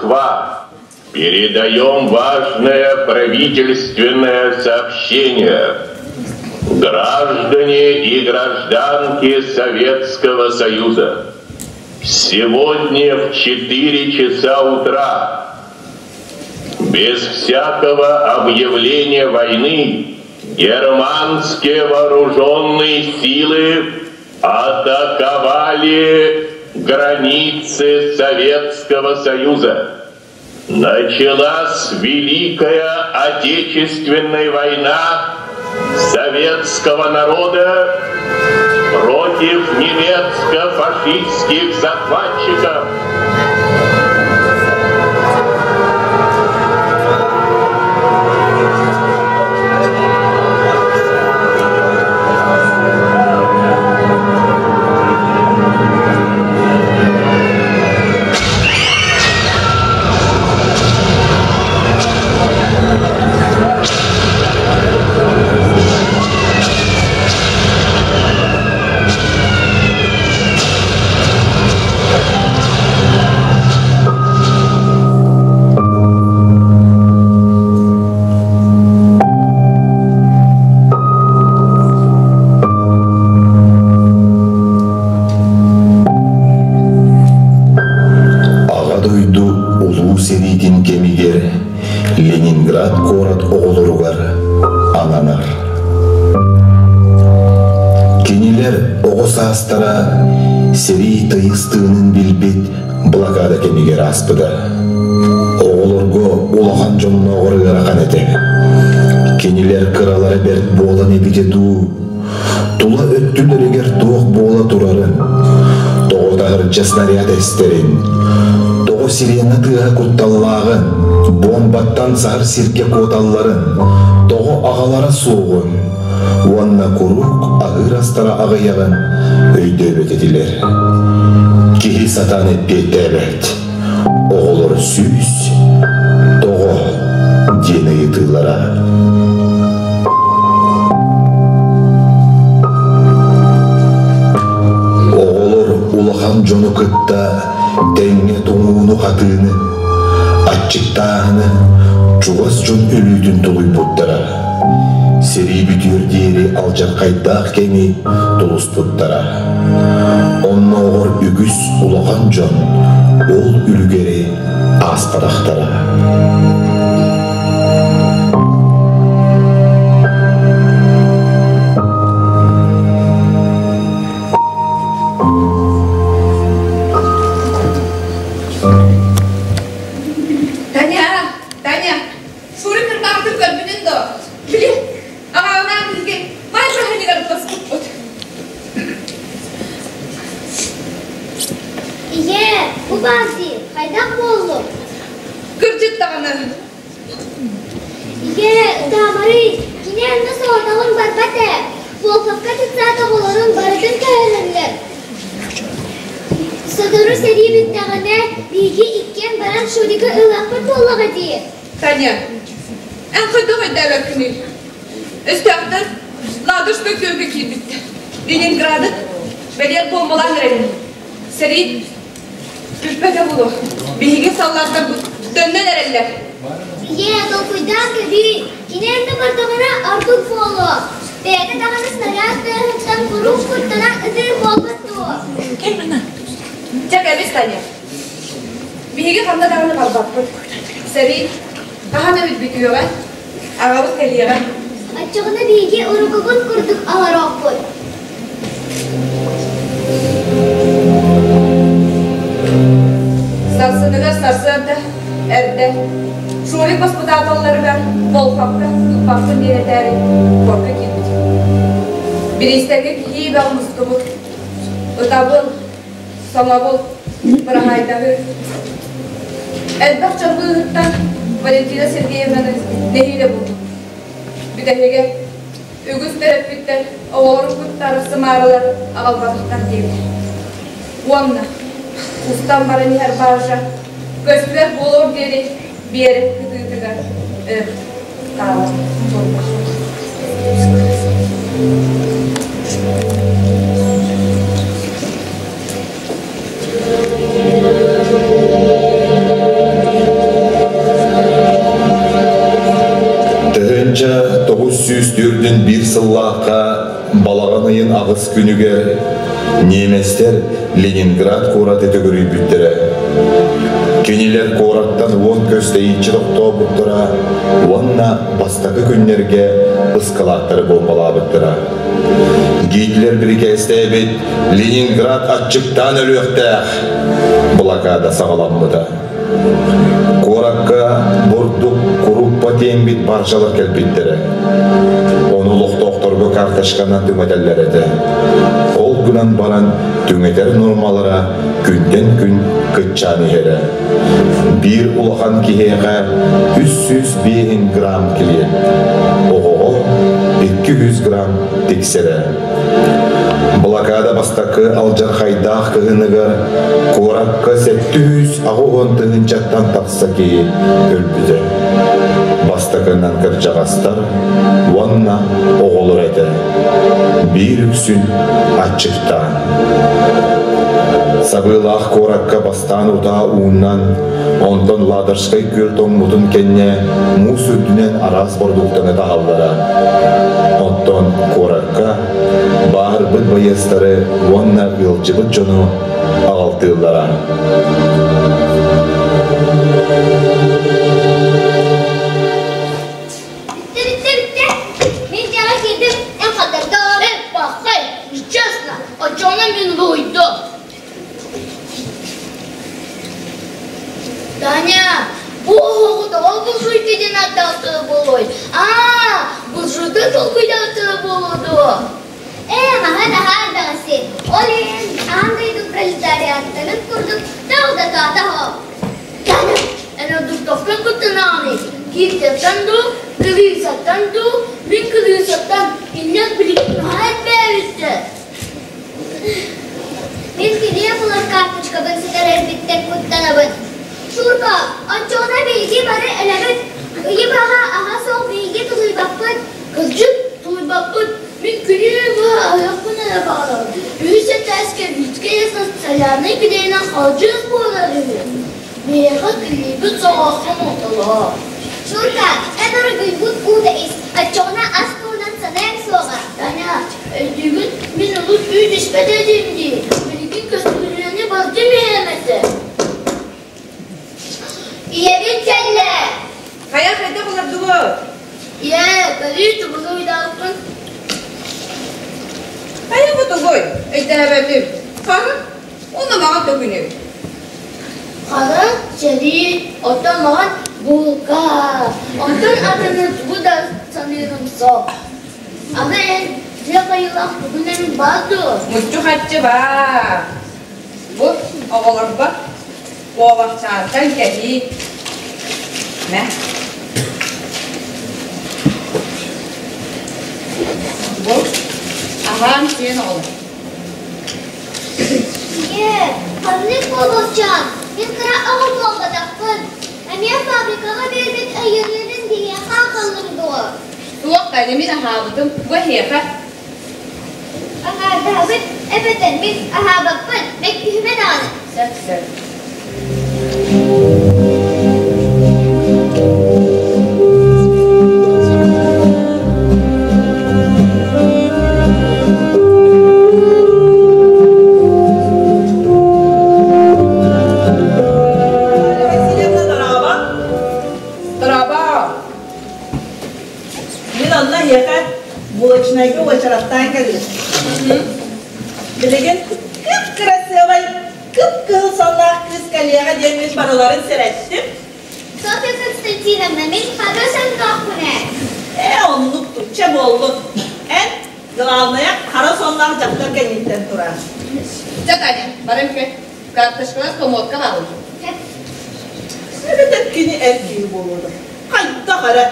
Москва. Передаем важное правительственное сообщение. Граждане и гражданки Советского Союза, сегодня в 4 часа утра без всякого объявления войны германские вооруженные силы атаковали границы Советского Союза. Началась Великая Отечественная война советского народа против немецко-фашистских захватчиков. Аҕа дойду Улуу сэриитин кэмигэр Ленинград куорат оҕолоругар ананар. Кинилэр оҕо саастара сэрии тыйыс тыынын билбит блокада кэмигэр ааспыта. Оҕолорго улахан дьоннооҕор ыарахан этэ. Кинилэр кыралара бэрт буолан эбитэ дуу, тула өттүлэригэр туох буола турарын, тоҕо таһырдьа снаряд эстэрин, тоҕо сирена тыаһа кутталлааҕын, буомбаттан саһар сиргэ куоталларын, тоҕо аҕалара суоҕун уонна куруук аһыыр астара аҕыйаҕын өйдөөбөт этилэр. Киһи сатаан эппиэттээбэт. Оҕолор сүүс, тоҕо диэн ыйытыылара. Оҕолор улахан дьону кытта тэҥҥэ тоҥууну-хатыыны, аччыктааһыны, чугас дьон өлүүтүн тулуйбуттара. Сэрии бүтүөр диэри алдьархайдаах кэми тулуспуттара. Оннооҕор үгүс улахан дьон ол үлүгэри ааспатахтара. Таня, Таня, Шурик кырбаҕытын көрбүтүн дуо? Били, аҕаҕынаан биһиги маай бырааһынньыгар тутаспыппыт. Ийээ, бу баар дии, хайдах буоллуҥ? Кырдьык даҕаны. Ийээ, ытаамарый, кини онно соҕотоҕун барбат ээ. Волковка тутсаат оҕолорун барытын көһөрөллөр. Сотору сэрии бүттэҕинэ, биһиги иккиэн баран Шуригы ылыахпыт буоллаҕа дии. Таня, эн хайдах өйдөөбөккүнүй? Өстөөхтөр Ладожскай күөлгэ киирбиттэр. Ленинграды бэлиэр буомбалаан эрэллэр. Сэрии бүппэтэ буолуо. Биһиги саллааттарбыт төннөн эрэллэр. Ийээ, толкуйдаан көрүүй. Кини эрдэ бардаҕына ордук буолуо. Бэйэтэ даҕаны снаряд тыаһыттан куруук куттанан ытыыр буолбат дуо? Чэ, кэбис, Таня. Биһиги ханна даҕаны барбаппыт. Сэрии хаһан эбит бүтүөҕэ, аҕабыт кэлиэҕэ. Оччоҕуна биһиги уруккубут курдук олоруохпут. Сарсыныгар сарсыарда эрдэ Шурик баспытааталларыгар Волховка ыппаппын диэн этээри порка киирбит. Бириистэргэ киһи бөҕө мустубут. Ытабыл, Соҥобул, быраһаайдаһыы. Элбэх дьон быыһыттан Валентина Сергеевнаны нэһиилэ булбут. Бүтэһигэ үгүс төрөппүттэр оҕолорун кытта сымааралар аҕалбатахтар диэбит. Уонна устан баран иһэр баржа көстүбэт буолуор диэри биэрэк кытыытыгар өр хаалан турбут. өлбүтүн биир сыллаахха балаҕан ыйын аҕыс күнүгэр немецтэр Ленинград куораты төгүрүйбүттэрэ. Кинилэр куораттан уон көс тэйиччи тохтообуттара уонна бастакы күннэргэ ыскалааттары буомбалаабыттара. Гитлер бирикээстээбит Ленинград аччыктаан өлүөхтээх блокада саҕаламмыта. Куоракка бурдук, куруппа тиэммит баржалар кэлбиттэрэ. Ону олохтоохторго карточканан түҥэтэллэр этэ. Ол гынан баран түҥэтэр нуормалара күнтэн күн кыччаан иһэрэ. Биир улахан киһиэхэ 305 грамм килиэп, оҕоҕо 200 грамм тиксэрэ. Блокада бастакы алдьархайдаах кыһыныгар куоракка 780 тыһыынчаттан тахса киһи өлбүтэ. Бастакынан кырдьаҕастар уонна оҕолор этэ. Биир үксүн аччыктаан. Сабыылаах куоракка бастаан утаа ууннан, онтон Ладожскай күөл тоҥмутун кэннэ муус үрдүнэн араас бородууктаны таһаллара. Оттон куоракка бааһырбыт байыастары уонна ыалдьыбыт дьону аҕалтыыллара. Бүттэ, бүттэ, бүттэ. Мин дьиэҕэ киирдим, эн хатырдым. Эй, пахай, нечестно, оччоҕуна мин уруһуйдум. Таня, бу оһоҕу тоҕо буржуйка диэн ааттаахтара буолуой? Аа, буржуйка толкуйдаахтара буолуо дуо? Ээ, маһа наһаа элбэҕи Ол иһин аан дойду пролетариаттарын курдук тыл да тоотоһо. Таня, эн ордуктохтон куттанаҕыный? Кииртэттэн дуу, кырыысаттан дуу? Мин кырыысаттан инньэ билигин наһаа элбээбиттэр. Мин килиэп ылар карточкабын сүтэрэрбиттэн куттанабын. Шурка, оччоҕуна биһиги бары өлөбүт. Ыйы баҕа аһа суох биһиги тулуйбаппыт. Кырдьык, тулуйбаппыт. Мин күнү быһа аһыахпын эрэ баҕарабын. Үһүс этээскэ Витька социальнай килиэйинэн халдьыыс буолар үһү. Миэхэ килиэйбит соҕооххо мотолоо. Шурка, эн оргуйбут уута ис, оччоҕуна ас туһунан саныаҥ суоҕа. Таня, өйдүүгүн, мин олус үүт испэт этим дии. Билигин көстүүлэни бардым иһэм этэ. Ийэбит кэллэ! Хайа хайдах олордугут? Ийээ, көрүү тугу ыйдаахпын? Хайа бу тугуй? Өйдөөбөтүм. Хара, уонна маҕан төкүнү. Хара, сэрии, оттон маҕан булка. Онтон атыны тугу да саныырым суох. Аны эн дьиэ хайыылаах тугун эмит баар дуо? Муччу-хаччы баар. Бу оҕолорго куобахчаантан кэһии. Мэ. Бу аһаан сиэн оҕолор. Ийээ, ханнык буолуохчаан, мин кыра оҕо буолбатахпын. Эмиэ фабрикаҕа биэрбит өйөнүүрүн биһиэхэ аҕаллыҥ дуо? Туох да мин аһаабытым бу эһиэхэ. Аһаабыт эбэтэр мин аһаабаппын, мөккүһүмэ даҕаны. Сөп сөп. Васильевна дорообо. Дорообо. Мин онно эһиэхэ булочнайга уочараттаан кэллим. Билигин кып-кырасыабай, кып-кыһыл сонноох кыыс кэлиэҕэ диэн мин барыларын сэрэттим. Софья Константиновна, мин хара сонноохпун ээ. Ээ, оннук тучча буоллун. Эн, главное, хара сонноох дьахтар кэнниттэн турар. Чэ, Таня, баран көр. Карточкалар комодка бааллар. Эбэтэр кини эр киһи буолуо да. Хайдах эрэ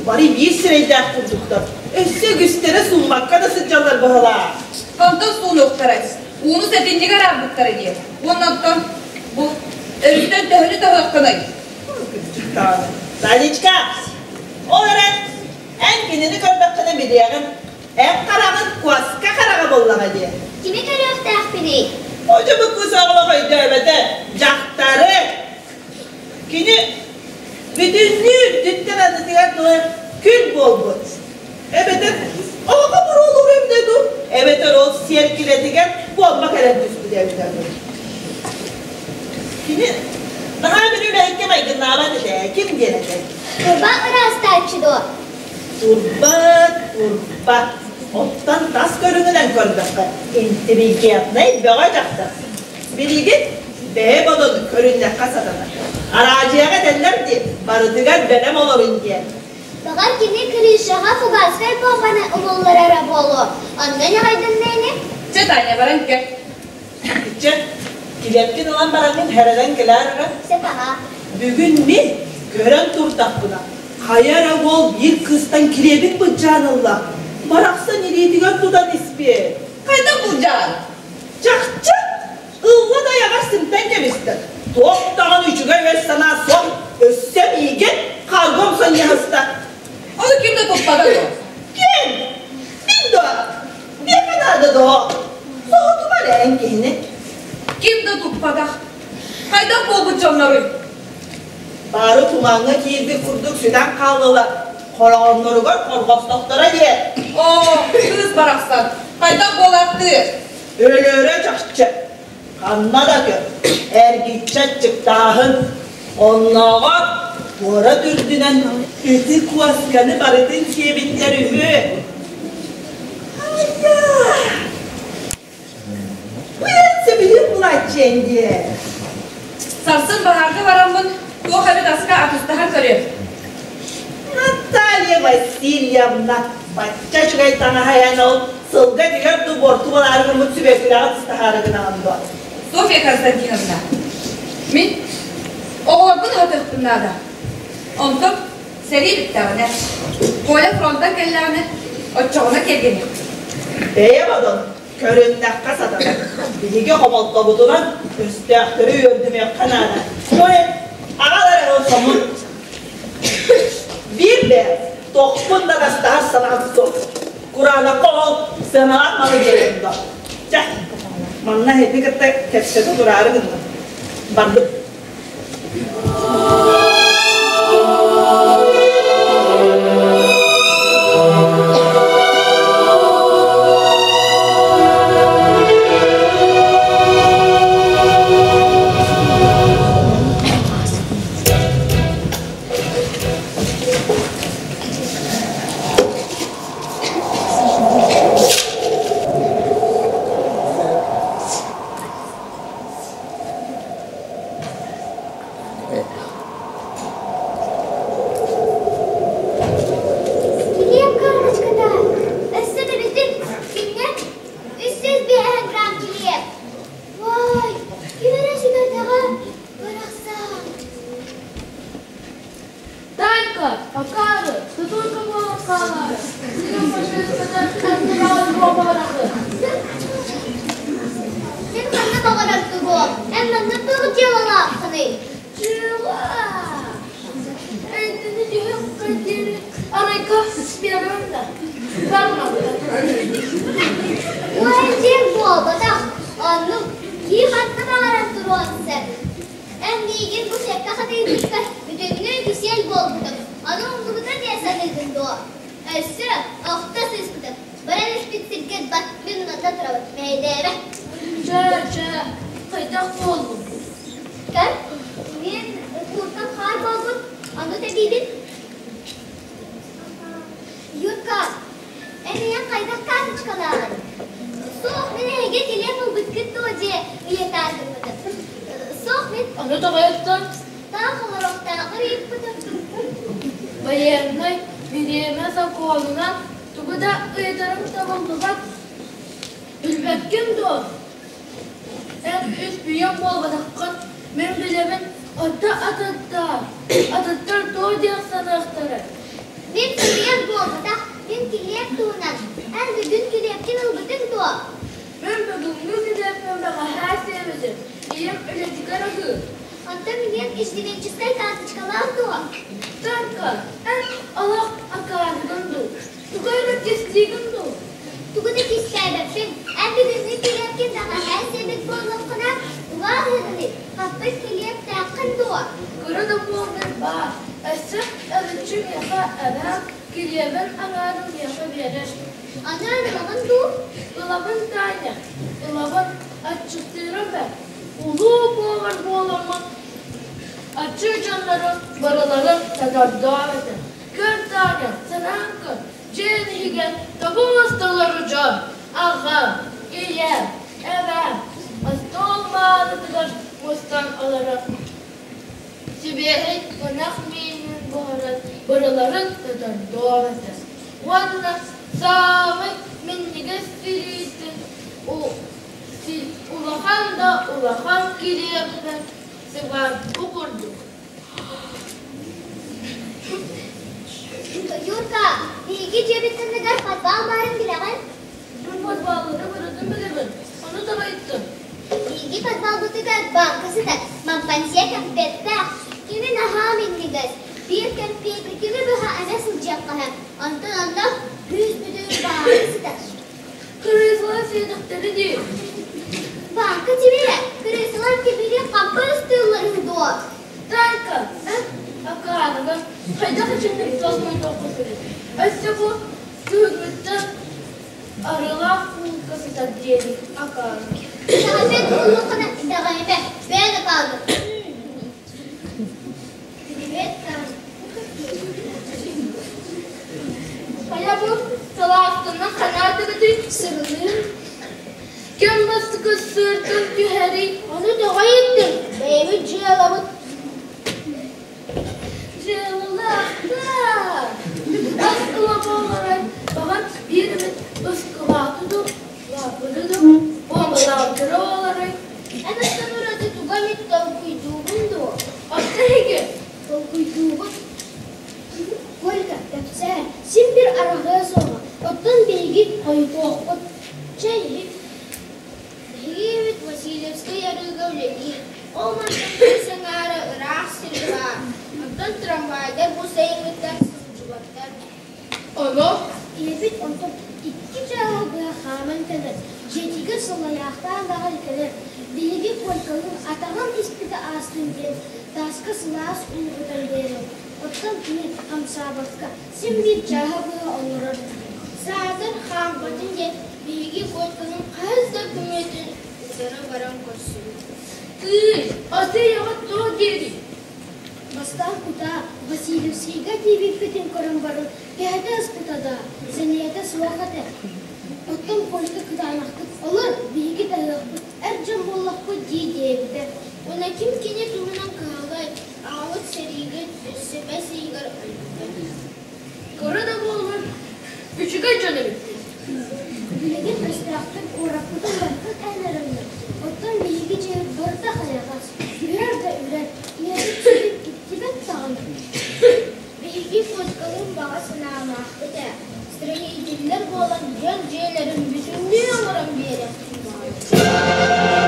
бары биир сирэйдээх курдуктар. Өссө үгүстэрэ сууммакка да сылдьаллар быһалаа. Онтон суунуохтара. Ууну сэтинньигэ араарбыттара дии. Уонна оттон бу өрүттэн төһөнү таһыаххыный? Танечка, ол эрэн эн кинини көрдөххүнэ билиэҕин. Эн хараҕын куоска хараҕа буоллаҕа дии. Кими көрүөхтээхпиний? Одьу бу кыыс оҕолох өйдөөбөтө. Дьахтары. Кини бүтүннүү үрдүттэн аннытыгар дылы күн буолбут. Эбэтэр сиэркилэтигэр буомба кэлэн түспүтэ эбитэ үһү. Кини наһаа били үлэһиккэ майгыннаабат этэ, ким диэн этэй? Турба ыраастааччы дуо? Турбат, турбат. Оттон тас көрүҥүнэн көрдөххө, интеллигентнэй бөҕө дьахтар. Билигин бэйэ бодону көрүннэххэ сатанар. Араадьыйаҕа этэллэр дии, барытыгар бэлэм олорун диэн. Баҕар кини Кришаҕа фугаскай буомбаны умулларара буолуо. Онно ньаҕайданна ини? Чэ, Таня, баран кэл. Чэ, килиэпкин ылан бараҥҥын хэрэнэн кэлээр эрэ. Сөп аҕаа. Бүгүн мин көрөн турдахпына, хайа эрэ уол биир кыыстан килиэбин быдьаан ылла. Барахсан илиитигэр тутан испиэ. Хайдах былдьаан? Чахчы, ылла да айаҕар симтэн кэбистэ. Туох даҕаны үчүгэй өй-санаа суох, өссө миигин хаарга омсон ньаһыста. Ону ким да туппата дуо? Ким? Мин дуо? Миэхэ наада дуо? Соһутума эрэ эн киһини. Ким да туппатах. Хайдах буолбут дьонноруй? Бары тумаҥҥа киирбит курдук сүтэн хааллылар. Хороонноругар хорҕостохторо диэ. Оо, кыыс барахсан, хайдах буолааттыы? Өлөрө чахчы. Ханна да көр, эргиччэ аччыктааһын. Оннооҕор куорат үрдүнэн ити куосканы барытын сиэбиттэр үһү. Айа! Бу эн сөбүлүүр булааччыаҥ диэ. Сарсын баһаарга бараммын туох эбит аска атыстаһан көрүөм. Наталья Васильевна, бачча үчүгэй таҥаһа эн ол сылга дигэр ду буорту буолаары гыммыт сүбэкүлэҕи тыстаһаары гынаҕын дуо? Софья Константиновна, мин оҕолорбун аһатыахпын наада. Онтон сэрии бүттэҕинэ, Коля фронтан кэллэҕинэ, оччоҕуна кэргэниэхпит. Бэйэм одон көрүннэххэ сатанар. Биһиги хомолтобутунан өстөөхтөрү үөрдүмүөххэ наада. Ой, аҕал эрэ ол хомун. Биир бэйэм тохпун да тастаһар санаам суох. Кураанахха ол сыаналаах малы биэрэн да. Чэ, манна эһиги кытта кэпсэтэ тураары гынным. Бардым. Килиэп карточката өссө да бүтүн киннэ 305 грамм килиэп. Вай, ким эрэ сүтэрдэҕэ барахсан. Танька, акаары, тутулка буолан хаалаары, сирин фашистската антырааҕын буолбарахы. Мин ханна баҕарар туруом, эн манна туох дьыалалааххыный? Чыла! Эйдини түһүөххэ диэри арайга биэрэн да, бармаппын. Ой, диэн буолбатах, оннук кии ханна баҕарар туруон сөп. Эн миигин бу сөпкө хатыйбыккар бүтүннүү кисиэл буолбутум, ону умнубута диэн саныыгын дуо? Өссө охто сыыспытым, баран испит сиргэр бат, мин манна турабын, мэйдээбэ. Чэ, чэ, хайдах буоллум? Көр, мин куртан хаар буолбут, ону тэбиибин. Юрка, эн ийэҥ хайдах карточкалааҕый? Суох, мин эһиги килиэп ылбыккыт дуо дьиэ ыйытаатыммытым. Суох, мин Ону тоҕойуттан таах олоруохтааҕар ыйыппытым. Байыаннай бириэмэ сокуонунан тугу да ыйытарым табыллыбат. Билбэккин дуо? Эн үс үйэм буолбатаххын, мин билэбин, орто атыттар, атыттар туох диэх саныахтарай? Мин килиэп буолбатах, мин килиэп туһунан. Эн бүгүн килиэпкин ылбытыҥ дуо? Мин бүгүҥҥү килиэппин бэҕэһээ сиэбитим, ийэм үлэтигэр аһыыр. Онтон миэм иждивенческай карточкалаах дуо? Танка, эн олох акаарыгын дуу? Тугу эрэ кистиигин дуу? Тугу да кистээбэппин. Эн бүгүҥҥү килиэпкин бэҕэһээ сиэбит буоллаххына, туга аһыыгыный? Хаппыт килиэптээххин дуо? Кыра да буоллар баар. Өссө ырыччы миэхэ эбээм килиэбин аҥаарын миэхэ биэрэр. Анаан ылаҕын дуу? Ылабын, Таня, ылабын, аччыктыырым бэрт. Улуу повар буоламмын аччык дьоннору барыларын сатардоом этэ. Көр, Таня, санаан көр, дьиэн иһигэр тобус-толору дьон, аҕам, ийэм, эбээм остуол маанытыгар мустан олорор сибиэһэй ынах миинин буһаран барыларын сотордуом этэ уонна саамай минньигэс тириитин улахан да улахан килиэбинэн сыбаан бу курдук. Юрка, биһиги дьиэбит анныгар подвал баарын билэҕин? Мин подваллары барытын билэбин, ону таба ыйыттым. Биһиги подвалбытыгар бааҥка сытар, мампансье кэмпиэттээх. Кини наһаа минньигэс. Биир кэмпиэти күнү быһа эмэ сылдьыахха сөп. Онтон онно күүс бүтүн бааҥка сытар. Кырыысалар сиэтэхтэрэ дии. Бааҥка тимирэ, кырыысалар тимири хампа ыстыыллар үһү дуо? Тайка, эн акааныга хайдах итинник толкуйдуохха сөбүй? Өссө бу күһүҥҥүттэн арыылаах куулка сытар диэри акааны. Итэҕэйбэт буоллаххына итэҕэйимэ, бэйэн акааныҥ. Привет, Таня. Хайа бу салаастанан ханаатыгытый? Сырылыыр. Ким бастакы сыыртан түһэрий? Ону тоҕо ыйыттыҥ? Бэйэбит дьыалабыт. Дьыалалаахтар! Ас ыла буолларай, баҕар биир эмит ыскылааты дуу, лааппыны дуу, буомбалаабыттара буоларай. Эн астан ураты тугу эмит толкуйдуугун дуо? Оттон эһиги? Толкуйдуубут. Колька, кэпсээ, син биир араҕыа суоҕа, оттон биһиги хойутуохпут. Чэ, иһит. Биһиги Васильевскай арыыга үлэлиир. Ол мантан кыыс аҥаара ыраах сиргэ баар. Онтон трамвайдар бу сайыҥҥыттан сылдьыбаттар. Ону? Ийэбит онтон 2 чааһы быһа хааман кэлэр, дьиэтигэр салайаахтаан даҕаны кэлэр. Биһиги Колькалыын атаҕын испитэ аастын диэн тааска сылаас уу кутан биэрэр. Оттон кини хамсаабакка син биир чааһы быһа олорор. Саатар хаампатын диэн биһиги Колькалыын хаһыс да күммүтүн утары баран көрсүбүт. Тыый, аты ийэҕит туох диирий? Бастаан кутаа Васильевскийга тиийбиппитин көрөн баран кэһэтэ ыспыта да, сэниэтэ суох этэ. Оттон Колька кытаанахтык олор, биһиги таһыахпыт, эр дьон буоллахпыт дии диэбитэ. Уонна ким кини туһунан кыһаллай, аҕабыт сэриигэ өссө бэс ыйыгар өлбүтэ. Кыра да буоллар, үчүгэй дьон эбиппит. Билигин өстөөхтөр куораппытын барытын эн эрэллэр, оттон биһиги дьиэбит барыта хайаҕас, үрэр да үрэр, ийэбит сүтүк иттибэт даҕаны. Биһиги Колькалыын баҕа санаалаахпыт ээ, строителлэр буолан дьон дьиэлэрин бүтүннүү оҥорон биэриэхпитин баҕарабыт.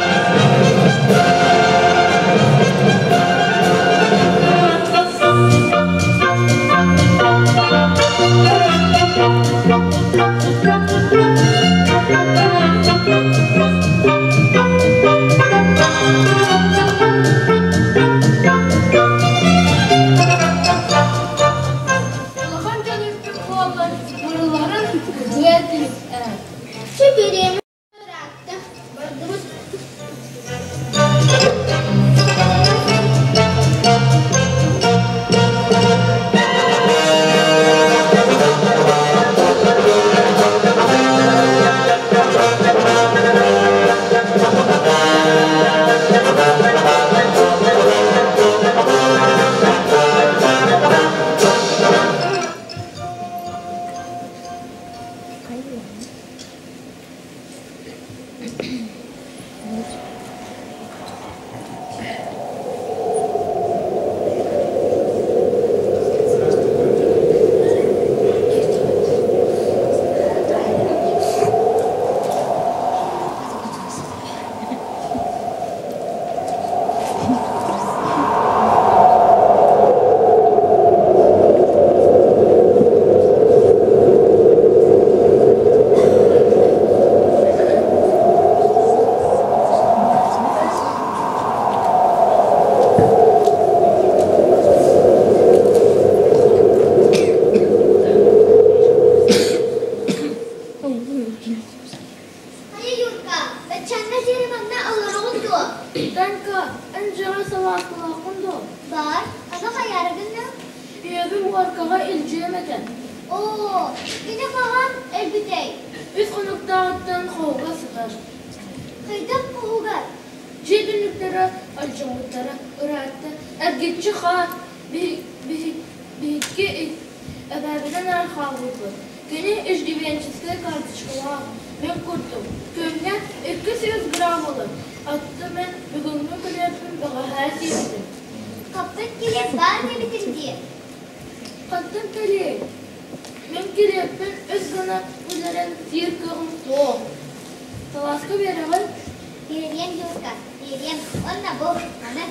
Улахан дьон үппүт буоллар, мурулларын кытыа этим ээ. Чэ бириэмэ Баар, аны хайаары гынныҥ? Ийэбин уоркаҕа илдьиэм этэ. Оо, кини хаһан өлбүтэй? Үс хонуктааҕыттан хоһуга сытар. Хайдах хоһугар? Дьиэ түннүктэрэ алдьаммыттара ыраатта. Эргиччи хаар биһикки эбээбинэн эрэ хаалбыппыт. Кини иждивенческэй карточкалаах, мин курдук, күҥҥэ 200 грамм ылар. Атты мин бүгүҥҥү килиэппин бэҕэһээ сиэбитим. Хаппыт килиэп баар диэбитим дии. Хантан кэлиэй? Мин килиэппин үс гына үлэрэн сиир кыаҕым суох. Салааска биэрэҕин? Биэриэм, Юрка, биэриэм. Уонна бу, маны.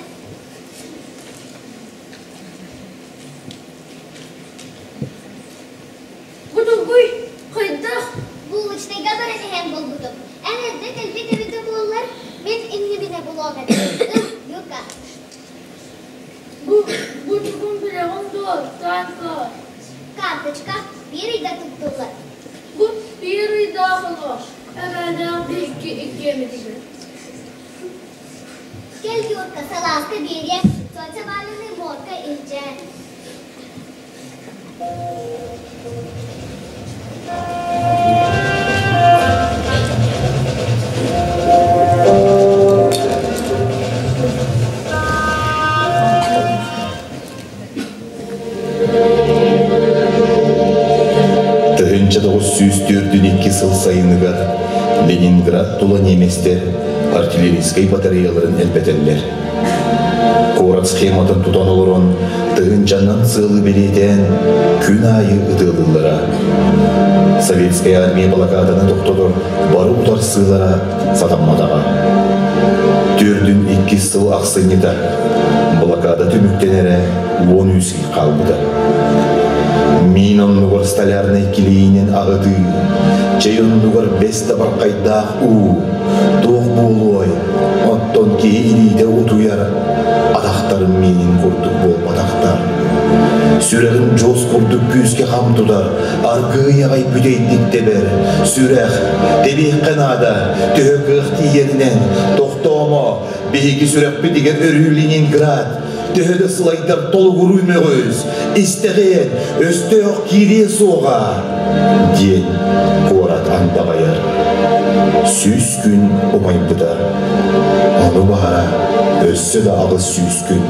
Бу тугуй? Хайдах? Булочнайга баран иһэн булбутум. Эн эрдэ кэлбит эбитэ буоллар, мин иннибинэ булуом этэ. Ыл, Юрка. Бу, бу тугун билэҕин дуо, Танька? Карточка биир ыйга туттуллар. Бу биир ыйдаах олох. Эбээлээх биһикки иккиэмитигэр. Кэл, Юрка, салааска биэриэм, тетя Валяны морга илдьээр. 1942 сыл сайыныгар Ленинград тула немецтэр артиллерийскай батареяларын элбэтэллэр. Куорат схематын тутан олорон, тыһыынчаннан сыалы бэлиэтээн, күн аайы ытыалыыллара. Советскай армия блокаданы тохтотор бары утарсыылара сатамматаҕа. Төрдүн иккис сыл ахсынньыта блокада түмүктэнэрэ 13 ый хаалбыта. Миин оннугар столярнай килиинин аҕытыы, чэй оннугар бэс табархайдаах уу, туох буолуой, оттон киһи илиитэ утуйар, атахтарым миинин курдук буолбатахтар. Сүрэҕим дьуос курдук күүскэ хам тутар, аргыый аҕай бүтэйдик тэбэр. Сүрэх, тэбиэххэ наада, төһө кыах тиийэринэн, тохтоомо, биһиги сүрэхпитигэр өрүү Ленинград, төһө да сылайдар толугуруу мөҕүс, истэҕиэн, өстөөх киириэ суоҕа, диэн куорат андаҕайар. 100 күн умайбыта. Ону баара өссө да 800 күн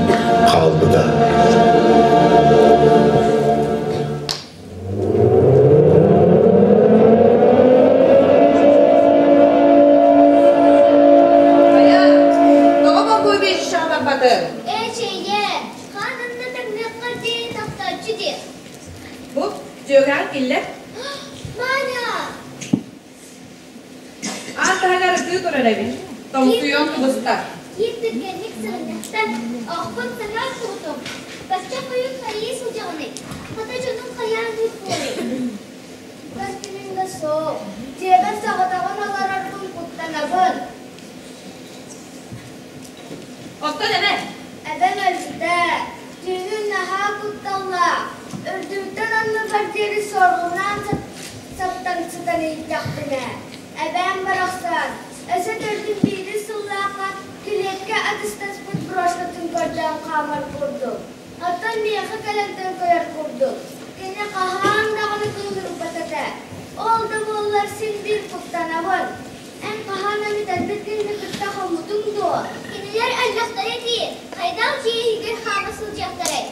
хаалбыта. Хайа, тоҕо бокуой биэччэҕэ барбатыҥ? Эчэйэ, хаан анна таҥныаххар диэри тохтооччу дии. Бу, дьүөгэҕин киллэр. Маня! Аан таһыгар ытыы турар эбит. Тоҥсуйуон кыбыста. Киир түргэнник сырынньахтан, охпун саҥа куутум. Бачча хойут хайыы сылдьаҕыный? Хата дьонум хайаан быыс буолуй? Бас күнүн да суох. Дьиэбэр соҕотоҕун олорорбун куттанабын. Оттон эмэ? Эбэм өлбүтэ. Түүнүн наһаа кутталлаах. Үрдүбүттэн анныбар диэри суорҕаннаан саптан сытан иһиттэхпинэ, эбээм барахсан, өссө төрдүн биирис сыллаахха килиэккэ атыстаспыт брошкатын көрдөөн хаамар курдук. Оттон миэхэ кэлэн төҥкөйөр курдук. Кини хаһан даҕаны кыыһырбат этэ. Ол да буоллар син биир куттанабын. Эн хаһан эмит өлбүт киһини кытта хоммутуҥ дуо? Кинилэр өллөхтөрө дии, хайдах дьиэ иһигэр хаама сылдьыахтарай?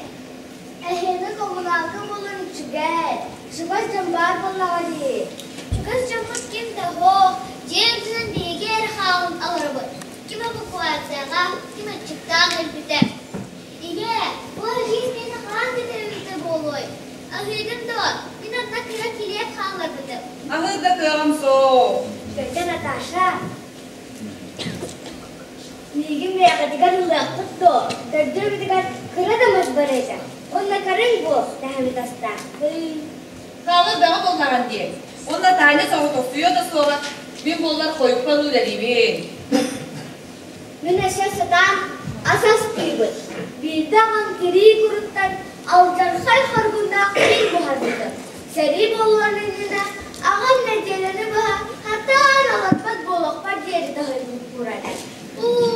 Эһиэхэ коммуналка буолан үчүгэй, чугас дьон баар буоллаҕа дии. Чугас дьоммут ким да суох, дьиэ үрдүнэн биһиги эрэ хаалан олоробут. Ким эвакуацияҕа, ким аччыктаан өлбүтэ. Ийээ, бу Ализ миэнэ хаһан бүтэрбитэ буолуой? Аһыыгын дуо? Мин онно кыра килиэп хаалларбытым. Аһыыр да кыаҕым суох. Тетя Наташа, миигин бэйэҕитигэр ылыаххыт дуо? Төрдүөбүтүгэр кыра да мас бар этэ. Уонна көрүҥ бу, таһымыт астаахпын. Хаалар бөҕө буоллаҕын дии. Уонна Таня соҕотохсуйуо да суоҕа. Мин буоллар хойукка үлэлиибин. Мин өссө сатаан ас астыыбын. Биирдэ аҕам тирии куруттан алдьархай хоргуннаах мин буһарбытым. Сэрии буолуон иннинэ аҕам нэдиэлэни быһа хатаан олорбот буолуохпар диэри таһыйбыт кур этэ. Уу,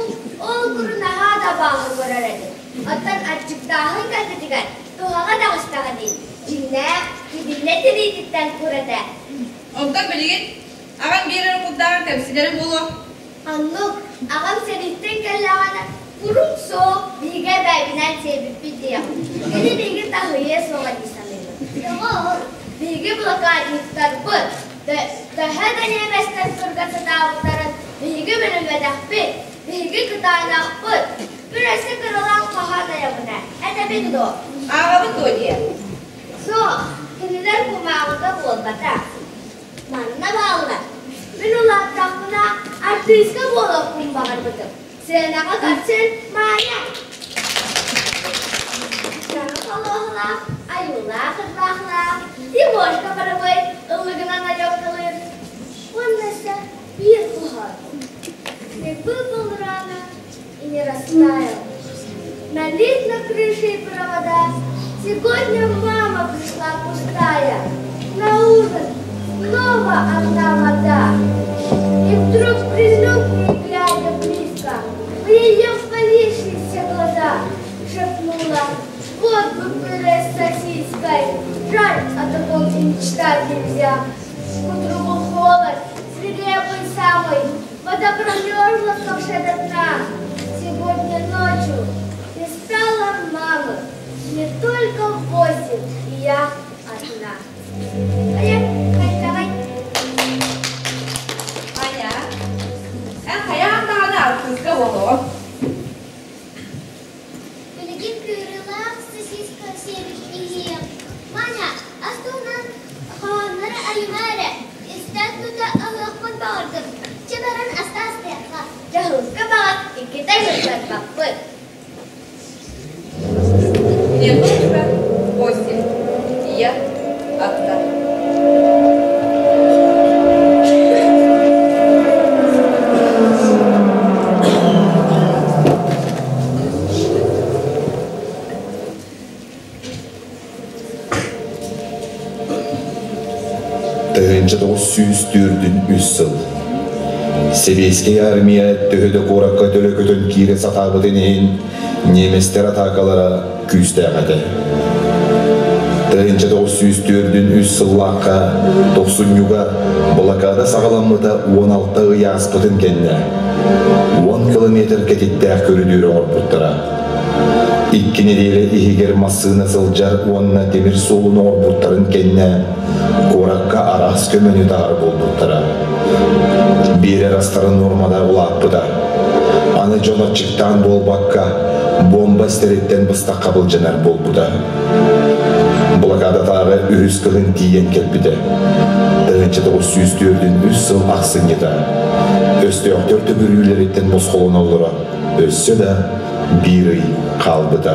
ол куру наһаа да абааһы көрөр этим. Оттон аччыктааһын кэлбитигэр туһаҕа таҕыстаҕа дии, дьиҥнээх, кибиллэ тириититтэн кур этэ. Онтон билигин аҕам биир эрэ курдааҕын кэмсинэрэ буолуо. Оннук, аҕам сэрииттэн кэллэҕинэ курум суох, биһиги эбээбинээн сиэбиппит диэх. Кини биһиги таһыйыа суоҕа дии саныыбын. Тоҕо? Биһиги блокадниктарбыт төһө да ньиэмэстэр кырга сатаабыттарын биһиги билиммэтэхпит, биһиги кытаанахпыт. Мин өссө кыралаан хаһан айабын ээ, этэбин дуо? Ааҕабын дуо диэ? Суох, кинилэр кумааҕыга буолбатах. Манна бааллар. Мин улааттахпына артыыска буолуохпун баҕарбытым. Сценаҕа көрсөн Маайа. Саҥа холуоһалаах, айыллаах ырбаахылаах, Тимошка барабыай ыллыгынан адьоккалыыр. Уонна өссө биир хоһоон. Не выпал рано и не растаял. Налит на крыше и провода. Сегодня мама пришла пустая. На ужин снова одна вода. И вдруг прильнув к ней, глядя близко, в ее впалившиеся глаза шепнула: вот бы пюре с сосиской, жаль, о таком и мечтать нельзя. К утру был холод, свирепый самый, вода промерзла в ковше до дна. Сегодня ночью не стало мамы, мне только 8, и я одна. Айа, давай. Аня, эн хайаан даҕаны артыыска буолуо. Билигин кыырыылаах сосиска сиэбит иһиэм. Маня, ас туһунан хоһооннору айыма эрэ. Истэн тута аһыахпын баҕардым. Чэ баран аста астыахха. Дьаһылка баҕар иккитэ ыһыктарбаппыт. Мне только 8, и я одна. 1904 сыл. Сэбиэскэй армия төһө да куоракка төлө көтөн киирэ сатаабытын иһин, немецтэр атаакалара күүстээх этэ. 1943 сыллаахха тохсунньуга блокада саҕаламмыта 16 ый ааспытын кэннэ, 10 километр кэтиттээх көрүдүөр оҥорбуттара. Икки нэдиэлэ иһигэр массыына сылдьар уонна тимир суолун оҥорбуттарын кэннэ куоракка араас көмөнү таһар буолбуттара. Биэрэр астарын нуормата улааппыта. Аны дьон аччыктаан буолбакка, бомба истэриттэн быстахха былдьанар буолбута. Блокадатааҕы үһүс кыһын тиийэн кэлбитэ. 1943 сыл ахсынньыта. Өстөөхтөр төгүрүүлэриттэн босхолоноллоро өссө да биир ый хаалбыта.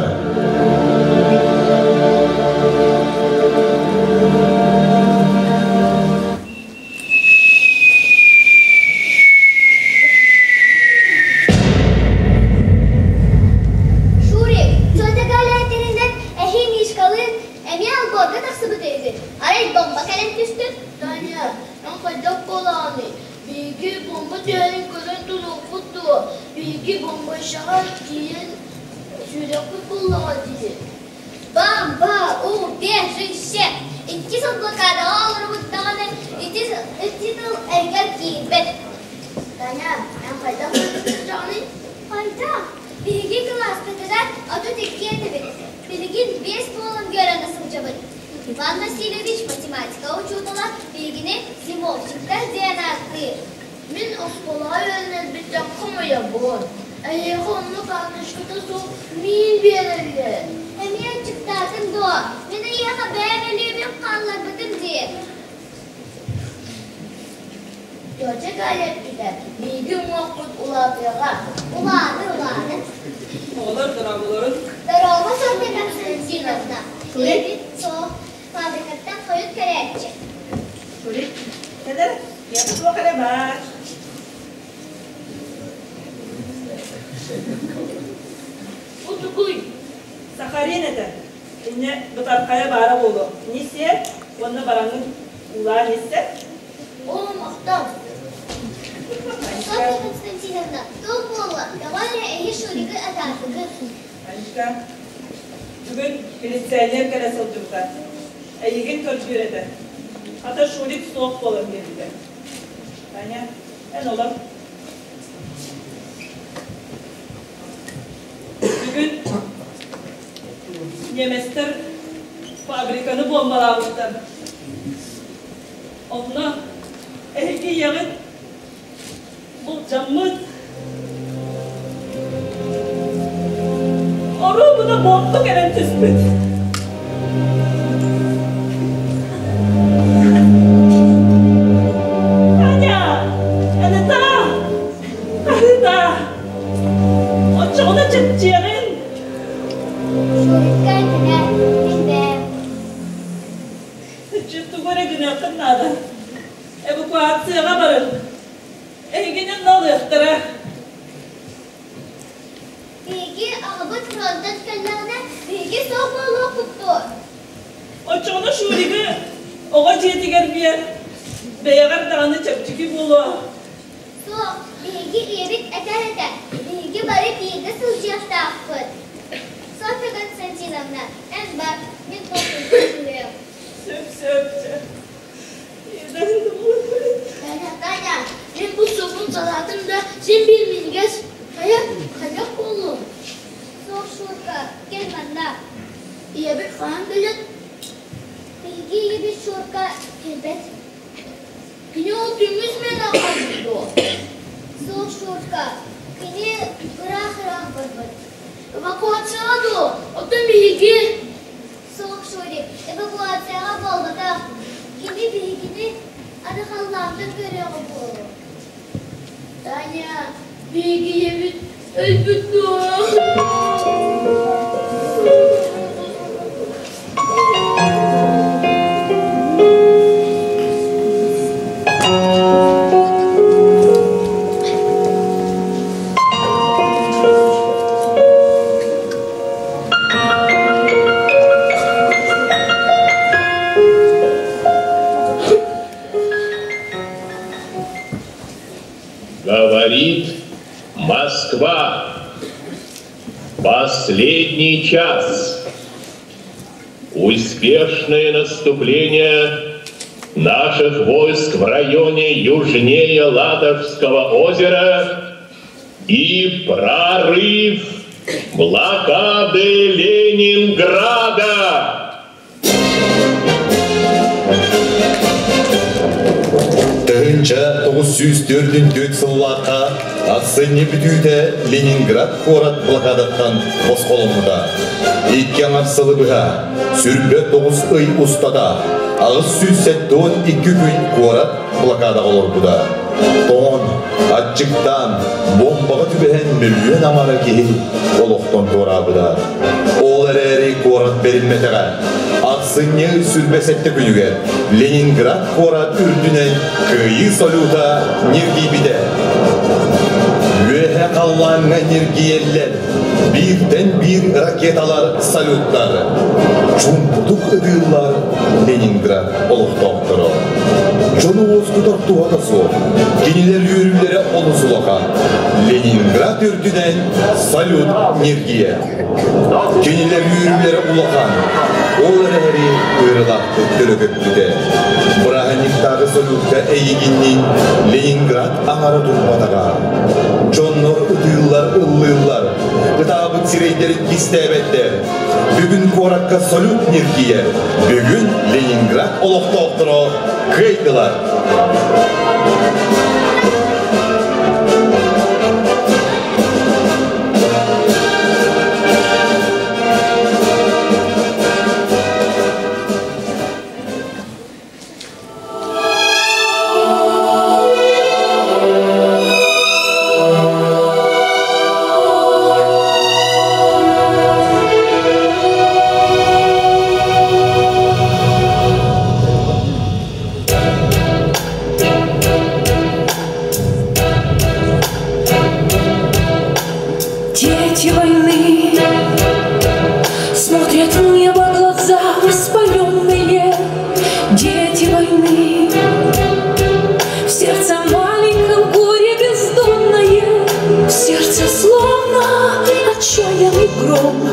Шурик, тетя Галя этэринэн эһи Мишкалыын эмиэ алборга тахсыбыт үһү. Арай бомба кэлэн түстүн. Таня, эн хайдах буолаҕыный? Биһиги бомба түһэрин көрөн туруохпут дуо? Биһиги бомбайшаҕа тиийэн сүүрүөхпүт буоллаҕа дии. Бомба-убежище! Икки сыл блокадаҕа олорбут даҕаны ити, ити тыл өйгөр киирбэт. Таня, эн хайдах сылдьаҕыный? Хайдах? Биһиги кылааспытыгар 32 этибит. Билигин 5 буолан үөрэнэ сылдьабыт. Иван Васильевич математика учуутала биһигини зимовщиктар диэн ааттыыр. Мин оскуолаҕа үөрэнэрбиттэн хомойобун. Эһиэхэ оннук аанньачкыта суох миин биэрэллэр. Эмиэ аччыктаатыҥ дуо? Мин эйиэхэ бэйэм өлүүбүн хаалларбытым дии. Тетя Галя эппитэ, биһиги уҥуохпут улаатыаҕа. Улаатыр, улаатыр. Оҕолор дорооболорун. Дорообо, Софья Константиновна. Ийэбит суох, фабрикаттан хойут кэлээччи. Шурик, кэлэр, ийэбит суох эрэ баар. Утугуй. Сахарин этэ. Инньэ бытархайа баара буолуо. Нисиэ уонна бараҥҥын уулаан истэ. Оо, махтал. Софья Константиновна, туох буолла? Тоҕо эрэ эһи Шуригы атаардыгыт. Анечка, бүгүн милиционер кэлэ сылдьыбыта. Эйигин көрдүүр этэ. Хата Шурик суох буолан биэрбитэ. Таня, эн олор. Бүгүн немецтэр фабриканы буомбалаабыттар. Онно эһиги ийэҕит Былдьаммыт. Оруобуна буомба кэлэн түспүт. Таня! Анита! Анита! Оччоҕуна чэпчиэҕин! Шурикка этинэ, мин бэйэм. Чэ, тугу эрэ гыныаххын наада. Эвакуацияҕа барын. Эһигини налыахтара. Биһиги аҕабыт фронтан кэллэҕинэ, биһиги суох буолуохпут дуо? Оччоҕуна Шуригы оҕо дьиэтигэр биэр. Бэйэҕэр даҕаны чэпчэки буолуо. Суох, биһиги ийэбит этэр этэ, биһиги бары бииргэ сылдьыахтаахпыт. Софья Константиновна, эн бар, мин толкуйдуу түһүөм. Сөп, сөп, сөп. Таня, Таня, мин бу суппун салаатым да син биир минньигэс. Хайа, хайдах буоллуҥ? Суох, Шурка, кэл манна. Ийэбит хаһан кэлэр? Биһиги ийэбит Шурка кэлбэт. Кини ол түүҥҥү сменаҕа хаалбыт дуо? Суох, Шурка, кини ыраах-ыраах барбыт. Эвакуацияҕа дуо? Оттон биһиги? Суох, Шурик, эвакуацияҕа буолбатах. Кини биһигини аны халлаантан көрүөҕэ буолуо. Таня, биһиги ийэбит өлбүт дуо? Говорит Москва. Последний час. Успешное наступление наших войск в районе южнее Ладожского озера и прорыв блокады Ленинграда. Тыһыынча 944 сыллаахха ахсынньы бүтүүтэ Ленинград куорат блокадаттан босхоломмута. Икки аҥар сылы быһа, сүрбэ тоҕус ый устата, 872 күн куорат блокадаҕа олорбута. Тоҥон, аччыктаан, бомбаҕа түбэһэн мөлүйүөн аҥара киһи олохтон туораабыта. Ол эрээри куорат бэриммэтэҕэ. Ахсынньы сүрбэ сэттэ күнүгэр Ленинград куорат үрдүнэн Кыайыы салюта ньиргийбитэ. Үөһэ халлааҥҥа ньиргийэллэр, бииртэн биир ракеталар салюттар. Чуумпутук ытыыллар Ленинград олохтоохторо. Дьону уоскутар туһата суох, кинилэр үөрүүлэрэ олус улахан. Ленинград үрдүнэн салют ньиргийэр. Кинилэр үөрүүлэрэ улахан, ол эрээри ыарылаахтык төлөкөппүтэ. Бырааһынньыктааҕы салютка эйигинниин Ленинград аҥара турбатаҕа. Дьоннор ытыыллар, ыллыыллар, ытаабыт сирэйдэрин кистээбэттэр. Бүгүн куоракка салют ньиргийэр. Бүгүн Ленинград олохтоохторо кыайдылар. Дети войны смотрят в небо глаза воспаленные. Дети войны в сердце маленьком горе бездонное, в сердце словно отчаянный гром.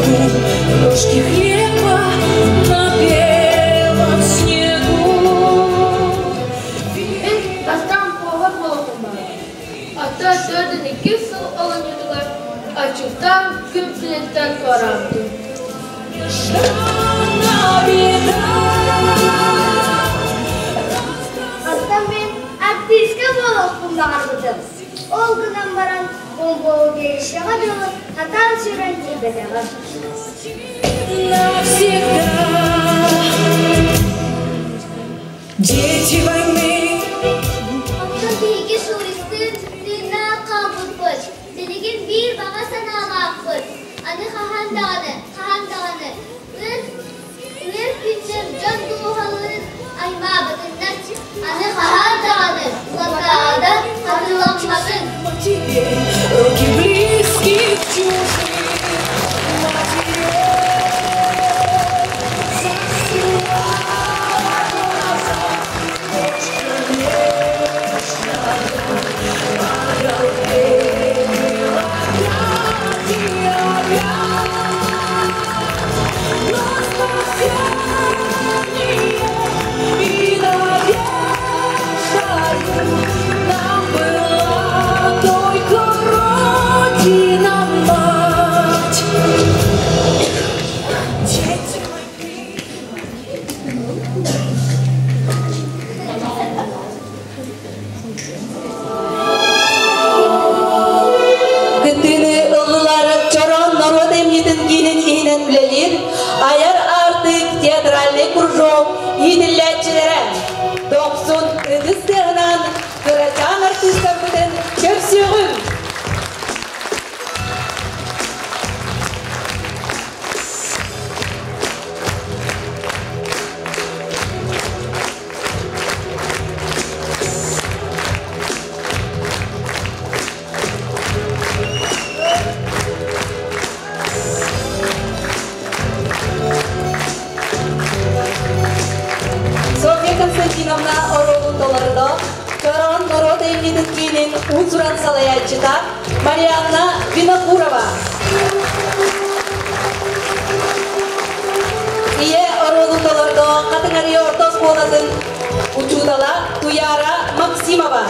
берегу, Крошки хлеба на белом снегу. Мин бастаан повар буолуохпун баҕарабын. Оттон 42 сыл олунньутугар аччыктаан күн сириттэн туораабытым. Оттон мин артистка буолуохпун баҕарбытым. Ол гынан баран онкологияҕа дылы хатаан сүүрэн тиийбэтэҕим. Навсегда. Дети войны. Оттон биһиги Шуриктыын тыыннаах хаалбыппыт. Билигин биир баҕа санаалаахпыт. Аны хаһан даҕаны, хаһан даҕаны ыар, ыар күннэр дьон дууһаларын аймаабатыннар. Аны хаһан даҕаны блокада хатыламматын. Матерей, руки близких чужих матерей. Застилала глаза ночь кромешная, Погрубел опять и опять. Но спасение и надеждою нам была только Родина мать. Дети войны. Кыттыыны ыллылар Чороон норуот айымньытын киинин иһинэн үлэлиир Айар аартык театральный кружок иитиллээччилэрэ Дохсун ытыс тыаһынан кырачаан артыыстарбытын көрсүөҕүҥ! Софья Константиновна оруолун толордо Чороон норуот айымньытын киинин уус-уран салайааччыта Марианна Винокурова. Ийэ оруолун толордо Хатыҥ Арыы орто оскуолатын учуутала Туяра Максимова.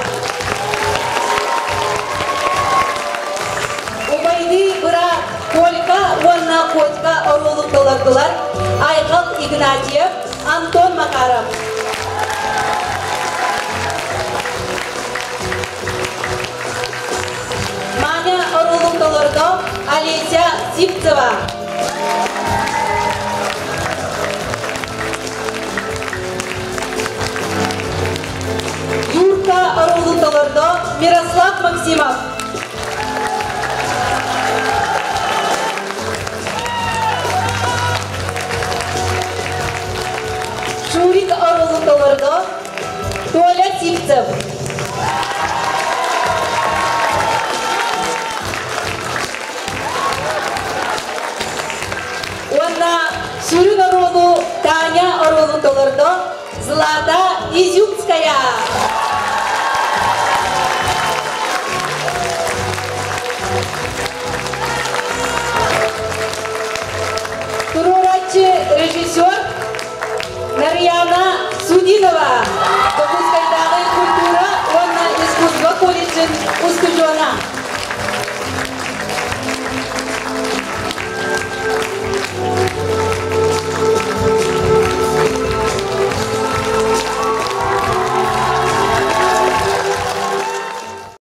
Убайдыы быраат Колька уонна Котька оруолун толордулар Айхал Игнатьев, Антон Макаров. Маня оруолун толордо Олеся Сивцева. Юрка оруолун толордо Мирослав Максимов. Шурик оруолун толордо Толя Сивцев. Уонна сүрүн оруолу Таня оруолун толордо Злата Изюмская. Туруорааччы режиссер Нарьяна Судинова.